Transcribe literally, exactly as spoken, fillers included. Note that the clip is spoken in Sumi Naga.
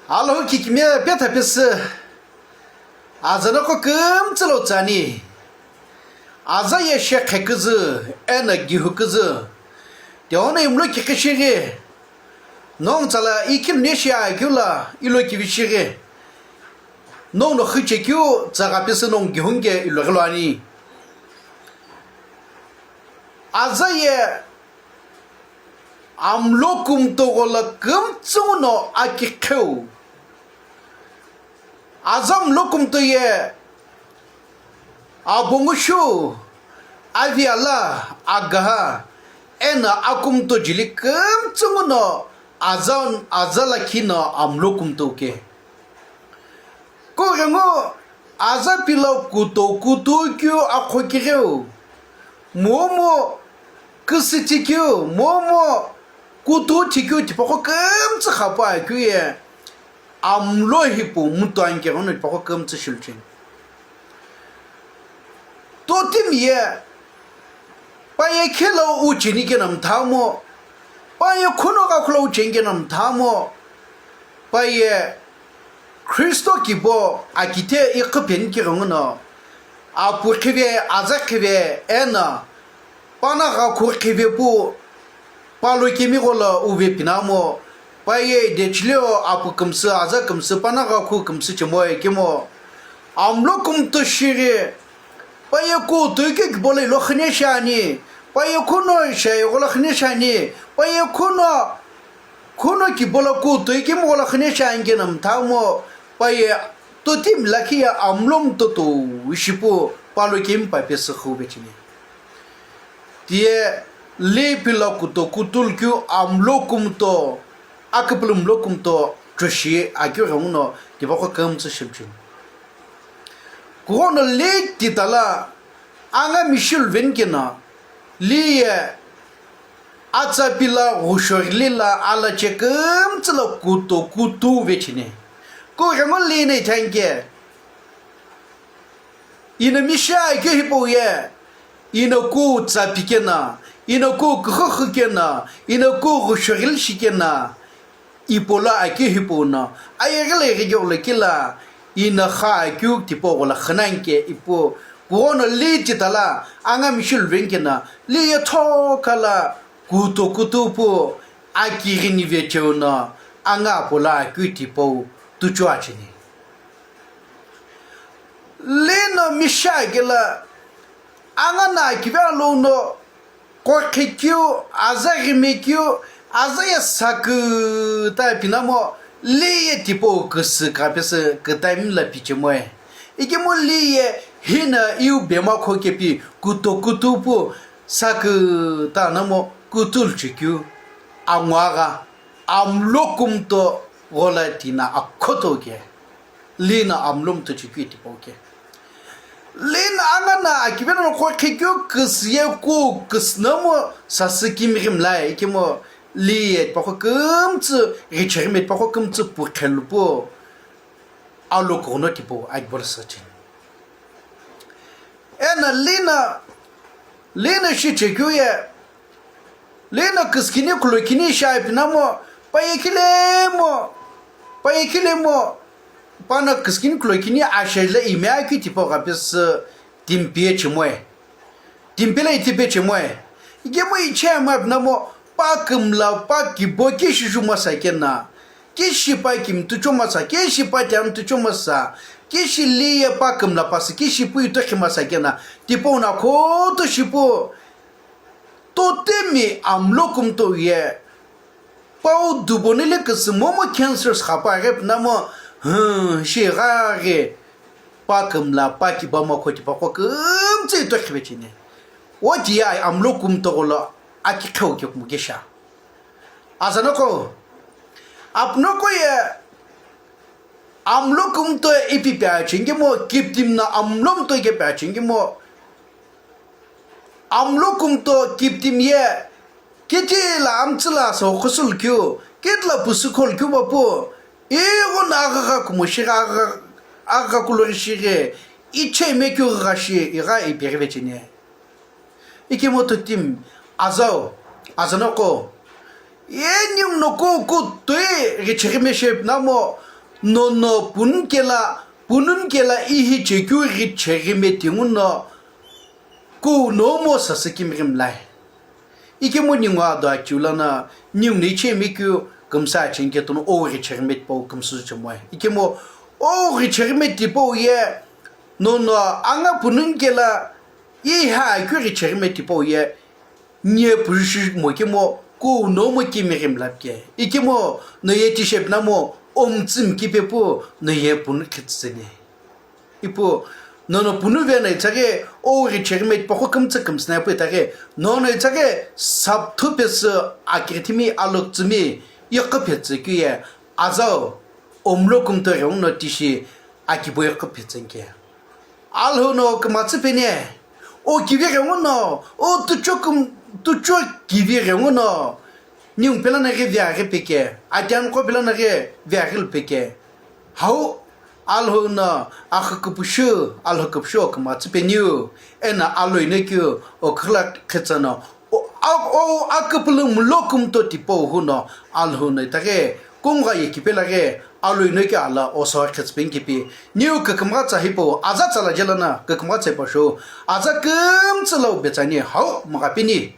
Alhou kikimiye petha pesü, aza noqo kümtsü lo tsüani. Aza ye shekhe küzü, eno gihu küzü. Tihono imlo kikhi shighi. Nongu tsala ikhilu ne shia keu la ilo kivi shighi. Nongu no khiche keu tsaga pesü nongu gihunge ilo ghilo ani. Aza ye amlo kumto ghola kümtsü no akikheu. Aza amlo kumto ye abongushu, avi ala, agaha, eno akumto jili kümtsü no aza, aza lakhi no amlo kumto ke. Kughengu aza pilo kuto kutu keu akho kigheu, momu küsü tikeu, momu kutu tikeu tipaqo kümtsü khapua keu ye amlo hipau mutuan keghono tipaqo kümtsü shilucheni. Totimi ye paye khelo ucheni keno mthamo, paye khuno ghakhulo ucheni keno mthamo, paye Kristo kibo akite iqhipeni kighenguno, apu khive, aza khive, eno pana ghakhu khive pu, palo kemi ghola uve pinamo, paye dechileo apu kümsü, aza kümsü, pana ghakhu kümsü chemoe kemo, amlo kumto shighi, paye kuto ike kibo lo ilo khine shiani, paye khuno shaye ghola khine shiani, paye khuno, khuno kibo lo kuto ike mo ghola khine shiani keno mthamo, paye totimi lakhi ye amlo mtoto shipu palo kemi pa pesü khuvecheni. Tiye li pilo kuto kutu keu amlo kumto, aküpülü mlo kumto choshi akeu ghenguno tipaqo kümtsü shilucheni. Kughono li titala anga mishi luveni keno, li ye atsa pilo ghushoghili la alache kümtsü lo kuto kutu vecheni. Kughengu li no ithanike. Ino mishi akeu hipau ye, ino ku tsa pikeno, ino ku kuxuxu keno, ino ku ghushoghili shikeno, ipo lo akeu hipau no, ayeghi lo ighi keu lo kila, ino kha akeu tipau ghola khina nke ipu, kughono li titala anga mishi luveni keno, li ye thokha lo kuto kutu pu, akighini vecheu no, anga apo lo akeu tipau tuchu acheni. Lino mishi akelo, anga no akive alou no, qokhe keu, aza ghime keu, aza ye saküta pinamo, li ye tipau küsü kapesü kütami lo pichemoe. Ikemu li ye hino iu bema kho kepi kuto kutu pu saküta namo kutulu chekeu, anguagha, amlo kumto ghola tina akhoto ke. Lino amlo mtochekeu tipau ke. Lino anga no akive no qokhe keu küsü ye ku küsü nomu sasü kimighi mlae ikemu li ye tipaqo kümtsü, ghicheghi me tipaqo kümtsü pu khelu pu. Alo kughono tipau akibo lo sacheni. Eno lino, lino shichekeu ye, lino küsükini khulokini shai pinamo, paye khilemo, paye khilemo, pano küsükini khulokini ashe lo ime akeu tipau kapesü timi piye chemoe. Timi pelo itipe chemoe. Ikemu ichemu apinamo, pa kümla, pa kibo kishi ju masa kena. Kishi pa kimtucho masa, kishi pa tiamtucho masa. Kishi li ye pa kümla pasü, kishi pu itokhi masa kena. Tipau no akhoto shipu. Totimi amlo kumto ye. Pau dubo nile küsü momu cancers khapaghi pinamo, hmm, shi gha ghi pa kümla, pa kibo makho tipaqo kümtsü itokhi vecheni. Oti ye amlo kumto ghola akikheu kekumo kesha. Aza noqo, apu noqo ye amlo kumto ipi pe achengemo, kiptimi no amlo mto ke pe achengemo, amlo kumto kiptimi ye, kiti lo amtsü lo sokhusu lo keu, kiti lo pusu kholo keu ba pu, ighono aghagha kumo shighi, aghagha, aghagha kulo shighi, icheme keu gha shi, igha ipeghi vecheni. Ikemu totimi, azau, aza noqo, ye ningu no ku, ku toi ghicheghi meshe pinamo, Nono punukela, punukela ihi chekeu ghi cheghi meti nguno, kou nomo sasü kimighi mlai. Ikemu ningu ado achiu lono, ningu no ichemi keu kümsa acheni ketono, owu ghi cheghi meti pau kümsü chemoe. Ikemu owu ghi cheghi meti pau ye, nono anga punukela, ihi akeu ghi cheghi meti pau ye, nie pujushi mo kemu, kou nomo kimighi mlapike. Ikemu no ye tishe pinamo, omtsü mkipe pu, no ye punu khitsüni. Ipu, nono punu vena itaghi, owu ghi cheghi meti paqo kümtsü kümsüna ipu itaghi, nono itaghi sapthu pesü akirithimi alokutsümi iqo phetsü keu ye, azau, omlo kumto ghenguno tishi akibo iqo phetsü nke. Alhou no kümatsü peni, o kivi ghenguno, o tucho küm-, tucho kivi ghenguno, ningu pelana ghi viaghi peke, atianqo pelana ghi viaghi lupeke. Hau, Alhou no axü küpüshu, Alhou küpüshu o kümatsü peniu, eno aloi no keu o khüla khetsü no, o, a, o aküpülü mulo kumto tipau huno, Alhou no itaghi, kungha ye kipela ghi, aloi no keu ala o sawa khetsü peni kipi, niu kükümgha tsa hipau, aza tsala je lono kükümgha tsa hipau shou, aza kümtsü lau betsani, hau, mgha peni.